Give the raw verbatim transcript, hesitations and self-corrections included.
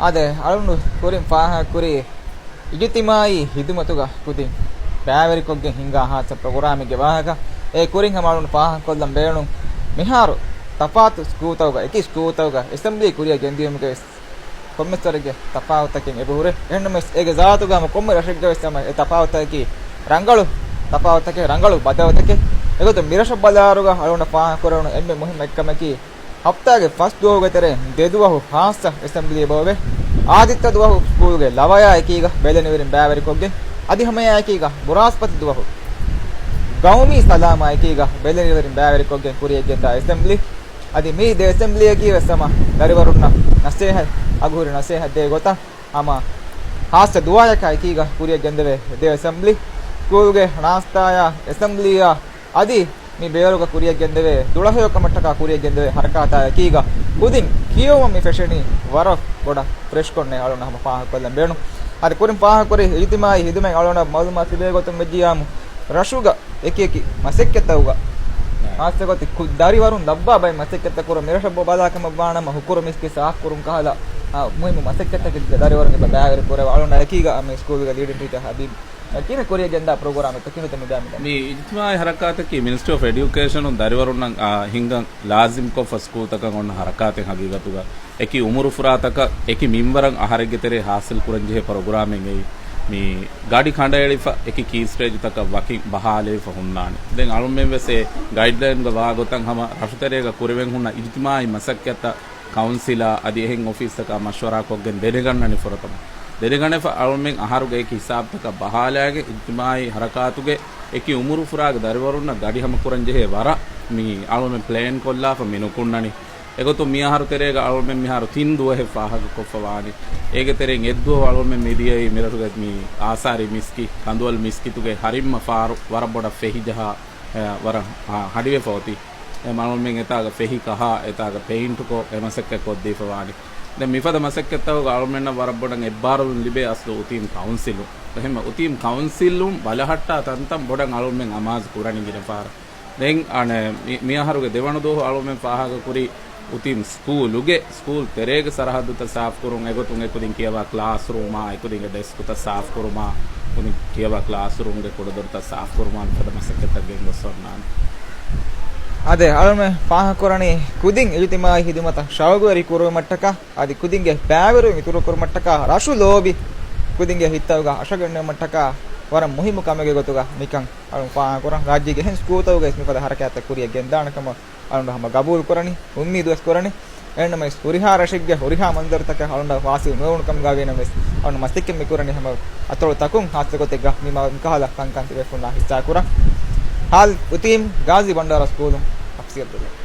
އާދެ، އަޅުން ކުރިން ފާހަގަކުރީ އިޖުތިމާއީ ހިދުމަތުގަ ކުދިން ބައިވެރިކޮށްގެން ހިންގާ ހާއްސަ ޕްރޮގްރާމެއްގެ ވާހަކަ. އެ ކުރިން ހަމަ އަޅުން ފާހަގަކޮށްލަން ބޭނުން، މިހާރު ތަފާތު ސްކޫލްތަކުގަ، އެކި ސްކޫލްތަކުގަ އެސެމްބްލީ ކުރިއަށް ގެންދިޔުމުގެ ވެސް ކޮންމެސް ވަރެއްގެ ތަފާތުތަކެއް އެބަހުރޭ. އެހެންނަމަވެސް އޭގެ ޒާތުގަ ހަމަ ކޮންމެ ރަށެއްގަ ވެސް ހަމަ އެ ތަފާތުތަކަކީ ރަނގަޅު ތަފާތުތަކެއް، ރަނގަޅު ބަދަލުތަކެއް. އެގޮތުން މިރަށަށް ބަލާއިރުގަ އަޅުގަނޑަށް ފާހަގަކުރެވުނު އެންމެ މުހިންމު އެއްކަމަކީ، ހަފްތާގެ ފަސް ދުވަހުގެ ތެރެއިން ދެ ދުވަހު ހާއްސަ އެސެމްބްލީ އެބައޮވޭ. އާދިއްތަ ދުވަހު ސްކޫލްގެ ލަވަޔާ އެކީގަ ބެލެނިވެރިން ބައިވެރިކޮށްގެން، އަދި ހަމައެއާ އެކީގަ ބުރާސްފަތި ދުވަހު ގައުމީ ސަލާމާ އެކީގަ ބެލެނިވެރިން ބައިވެރިކޮށްގެން ކުރިޔަށްގެންދާ އެސެމްބްލީ. އަދި މި ދެ އެސެމްބްލީއަކީ ވެސް ހަމަ ދަރިވަރުންނަށް ނަސޭހަތް، އަގުހުރި ނަސޭހަތް ދޭ ގޮތަށް ހަމަ ހާއްސަ ދުވާޔަކާ އެކީގަ ކުރިޔަށް ގެންދެވޭ ދެ އެސެމްބްލީ. ސްކޫލްގެ ނާސްތާޔާ އެސެމްބްލީއާ އަދި މި ބޭރުގަ ކުރިޔަށް ގެންދެވޭ ދުޅަހެޔޮކަމަށްޓަކާ ކުރިޔަށް ގެންދެވޭ ހަރަކާތާ އެކީގަ ކުދިން ކިޔެވުމަށް މި ފެށެނީ ވަރަށް ބޮޑަށް ފްރެޝްކޮށް އަޅުން ހަމަ ފާހަގަކޮށްލަން ބޭނުން. އަދި ކުރިން ފާހަގަކުރި އިޖުތިމާއީ ހިދުމަތް އަޅުން މައުލޫމާތު ލިބޭ ގޮތުން ވެއްޖިއްޔާމު ރަށުގަ އެކި އެކި މަސައްކަތްތަކުގަ ހާއްސަގޮތެއް ކު-، ދަރިވަރުން ލައްވާ ބައެއް މަސައްކަތްތައް ކުރަން މިރަށަށް ބަ-، ބަލާ ކަމަށް ވާނަމަ، ހުކުރު މިސްކިތް ސާފުކުރުން ކަހަލަ، އާ، މުހިއްމު މަސައްކަތްތަކެއް ދަރިވަރުން އެބަ ބައިވެރި ކުރެވޭ. އަޅުން އެކީގަ މި ސްކޫލްގެ ލީޑިން ޓީޗަރ ހަބީބް ކިހިނެއް ކުރިޔަށް ގެންދާ ޕްރޮގްރާމެއްތޯ ކިހިނެއްތޯ މި ބައިމީހުން. މި އިޖުތިމާއީ ހަރަކާތަކީ މިނިސްޓްރީ އޮފް އެޑިއުކޭޝަނުން ދަރިވަރުންނަށް، އާ، ހިންގަން ލާޒިމްކޮށްފަ ސްކޫލްތަކަށް އޮންނަ ހަރަކާތެއް ހަގީގަތުގަ. އެކި އުމުރުފުރާތަކަށް، އެކި މިންވަރަށް އަހަރެއްގެ ތެރޭ ހާސިލް ކުރަންޖެހޭ ޕްރޮގްރާމެއް އެއީ. މި ގަޑި ކަނޑައެޅިފަ، އެކި ކީ ސްޓޭޖުތަކަށް ވަކިން ބަހާލެވިފަ ހުންނާނެ. ދެން އަޅުމެން ވެސް އެ ގައިޑްލައިންގަ ވާ ގޮތަށް ހަމަ ރަށުތެރޭގަ ކުރެވެން ހުންނަ އިޖުތިމާއީ މަސައްކަތްތައް ކައުންސިލާ އަދި އެހެން އޮފީސްތަކާ މަޝްވަރާ ކޮށްގެން ދެނެގަންނަނީ ފުރަތަމަ. ދެނެގަނެފަ އަޅުމެން އަހަރުގެ އެކި ހިސާބުތަކަށް ބަހާލާގެން އިޖުތިމާއީ ހަރަކާތުގެ އެކި އުމުރުފުރާގެ ދަރިވަރުންނަށް ގަޑި ހަމަ ކުރަން ޖެހޭ ވަރަށް މި އަޅުމެން ޕްލޭން ކޮށްލާފަ މި ނުކުންނަނީ. އެގޮތުން މިއަހަރު ތެރޭގަ އަޅުމެން މިހާރު ތިން ދުވަހެއް ފާހަގަކޮށްފަ ވާނީ. އޭގެ ތެރެއިން އެއްދުވަހު އަޅުމެން މިދިޔައީ މިރަށުގެ މި އާސާރީ މިސްކިތް، ކަނދުވަލު މިސްކިތުގެ ހަރިއްމަ ފާރު ވަރަށް ބޮޑަށް ފެހިޖަހާ، އެ، ވަރަށް، އާ، ހަޑިވެފަ އޮތީ. އެ އަޅުމެން އެތާގަ ފެހި ކަހާ، އެތާގަ ޕެއިންޓުކޮށް، އެ މަސައްކަތް ކޮށްދީފަ ވާނީ. ދެން މިފަދަ މަސައްކަތްތަކުގަ އަޅުމެންނަށް ވަރަށް ބޮޑަށް އެއްބާރުލުން ލިބޭ އަސްލު އުތީމް ކައުންސިލުން. އެހެންމެ އުތީމް ކައުންސިލުން ބަލަހައްޓާ ތަންތަން ބޮޑަށް އަޅުމެން އަމާޒު ކުރަނީ ގިނަ ފަހަރަށް. ދެން އަނެއް މި-، މިއަހަރުގެ ދެވަނަ ދުވަހު އަޅުމެން ފާހަގަކުރީ އުތީމް ސްކޫލުގެ، ސްކޫލް ތެރޭގެ ސަރަހައްދުތައް ސާފުކުރުން، އެގޮތުން އެކުދިން ކިޔަވާ ކްލާސްރޫމާ، އެކުދިންގެ ޑެސްކުތައް ސާފުކުރުމާ، ކުދިން ކިޔަވާ ކްލާސްރޫމްގެ ކުޑަދޮރުތައް ސާފުކުރުމާ، މިފަދަ މަސައްކަތްތައް ގެންގޮސް އޮންނާނެ. އާދެ، އަޅުމެން ފާހަގަކުރަނީ ކުދިން އިޖުތިމާއީ ހިދުމަތަށް ޝައުގުވެރި ކުރުވުމަށްޓަކާ، އަދި ކުދިންގެ ބައިވެރިވުން އިތުރުކުރުމަށްޓަކާ، ރަށު ލޯބި ކުދިންގެ ހިތްތަކުގަ އަށަގަންނަވުމަށްޓަކާ ވަރަށް މުހިއްމު ކަމެއްގެ ގޮތުގަ މިކަން އަޅުން ފާހަގަކުރަން. ރާއްޖޭގެ އެހެން ސްކޫލްތަކުގައި މިފަދަ ހަރަކާތްތައް ކުރިޔަށް ގެންދާނެ ކަމަށް އަޅުން ހަމަ ގަބޫލު ކުރަނީ، އުއްމީދު ވެސް ކުރަނީ. އެހެންނަމަވެސް ހުރިހާ ރަށެއްގެ ހުރިހާ މަންޒަރުތަކަށް އަޅުން ވާސިލް ނުވެވުނު ކަމުގަ ވީނަމަވެސް، އަޅުން މަސައްކަތް މި ކުރަނީ ހަމަ އަތޮޅު ތަކުން ހާއްސަ ގޮތެއްގަ މި މަ-، މިކަހަލަ ކަންކަން ތިބޭފުޅުންނާ ހިއްސާ ކުރަން. ހާލް އުތީމް ގާޒީ ބަންޑާރަ ސްކޫލުން ހަފްސި ޢަބްދުﷲ.